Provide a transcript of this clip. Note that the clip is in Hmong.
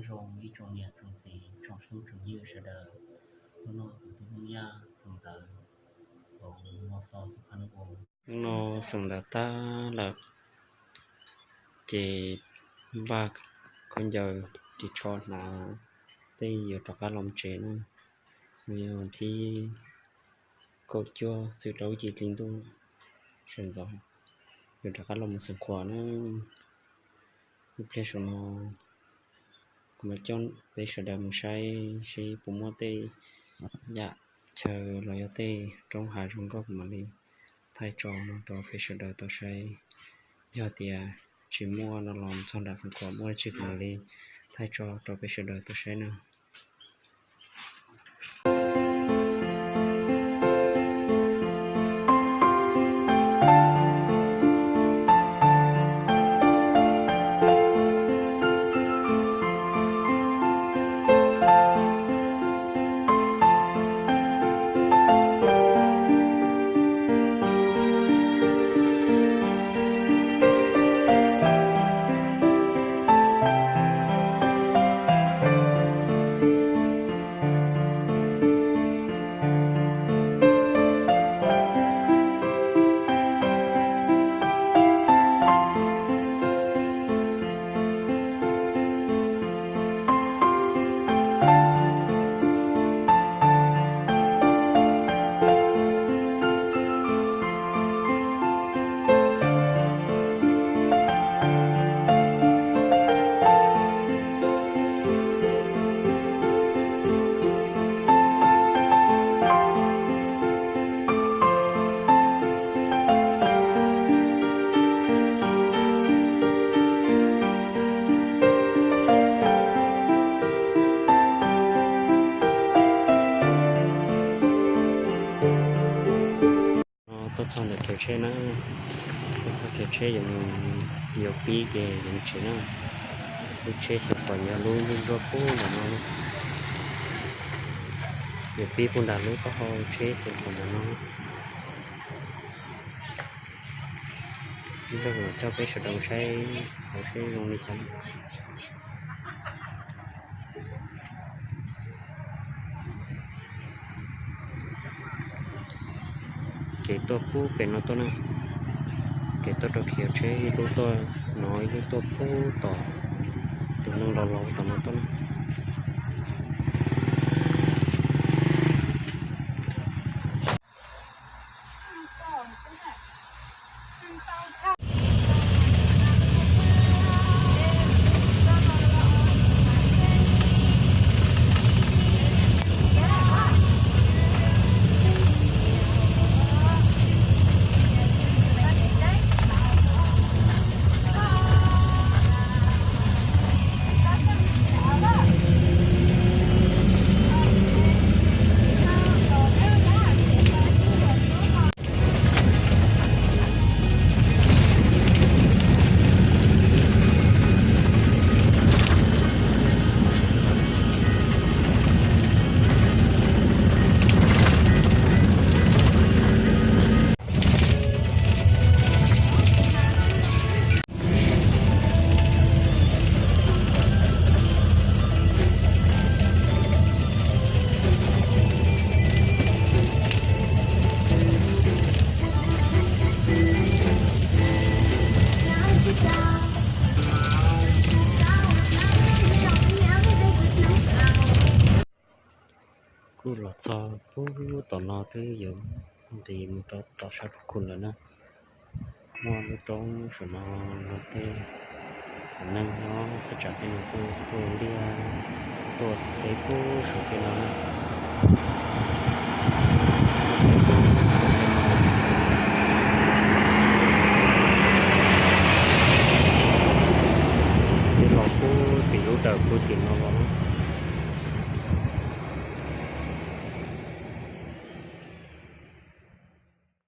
Zoo ib tsoom niam tsoom txiv tsoom tub tsoom ywg sawv daws, hnub no kuv tub Hmoob Yaj xeem ntawv, hnub no xeem ntawv tag lawm, ces npaj khaub ncaws ris tsho hnav, tej yuav rov qab los tsev na. Nws yog thib kaum cuaj txwm rau ib ce hli ntuj sawv ntxov, yuav rov qab los mus Xeev Khuam na. Ib pliag saum no kuv mam coj peb sawv daws mus saib seb puas muaj tej yam chaw los yog tej roob hav zoo nkauj kuv mam li thaij tso no rau peb sawv daws tau saib. Yog tias tsis muaj no los txog nram Xeev Khuam muaj dab tsi kuv mam li thaij tso rau peb sawv daws tau saib na. Tuaj txog ntawm khiv tsheb na, tuaj txog khiv tsheb yuav mus, yuav pib ces yuav mus tsev na. Lub tsheb Xeev Khuam yog lub nruab nruab pub ntawm no, yuav pib pub nram lub taub hau tsheb Xeev Khuam ntawm no. Ib pliag kuv coj peb sawv daws saib hauv seb zoo li cas. Kev tuaj pub pem no tuaj na, kev tuaj rau khiv tsheb ib lub tuaj no ib lub tuaj pub tom, tus neeg laus laus tom no tuaj na. Kuj los txog pub tom no twb yuav nqis mus rau tom sab Phuv Khum lawm na. Muaj lub roob saum no, no tej neeg nyob thaj tsam tej no kuj tuaj liaj tuaj teb pub saum tej no na. Twb los pub tim lub dawm pub tim no los.